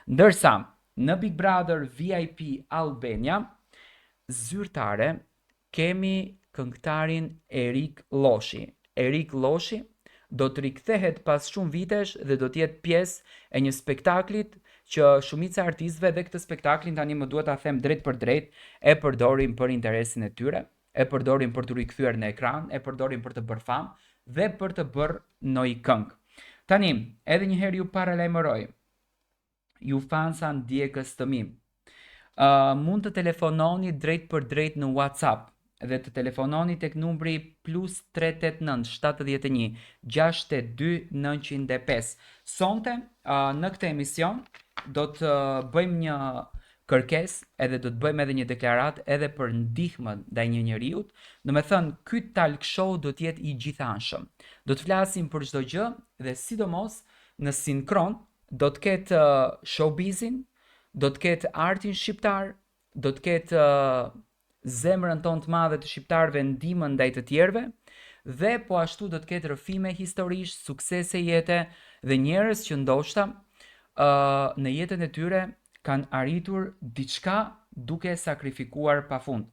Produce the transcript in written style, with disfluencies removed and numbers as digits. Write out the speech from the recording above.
Ndërsa në Big Brother VIP Albania zyrtare kemi këngëtarin Erik Lloshi. Erik Lloshi do të rikthehet pas shumë vitesh dhe do të jetë pjesë e një spektaklit që shumica e artistëve dhe këtë spektaklin tani më duhet ta them drejtpërdrejt e përdorin për interesin e tyre, e përdorin për t'u rikthyer në ekran, e përdorin për të bërë famë dhe për të bërë ndonjë këngë. Tani, edhe një herë ju paralajmëroj, ju fansa ndjekës të mi. Mund të telefononi drejtpërdrejt në WhatsApp dhe të telefononi tek numri plus 389 71 682 905. Sonte uh, në këtë emision do të bëjmë një kërkesë edhe do të bëjmë edhe një deklaratë edhe për ndihmën ndaj një njeriu. Domethënë, ky talk show do të jetë i gjithanshëm. Do të flasim për çdo gjë dhe sidomos në sinkron do të ketë showbizin, do të ketë artin shqiptar, do të ketë zemrën tonë të madhe të shqiptarëve ndihmën ndaj të tjerëve dhe po ashtu do të ketë rrëfime historish, suksese jete dhe njerëz që ndoshta uh, në jetën e tyre kanë arritur diçka duke sakrifikuar pafund.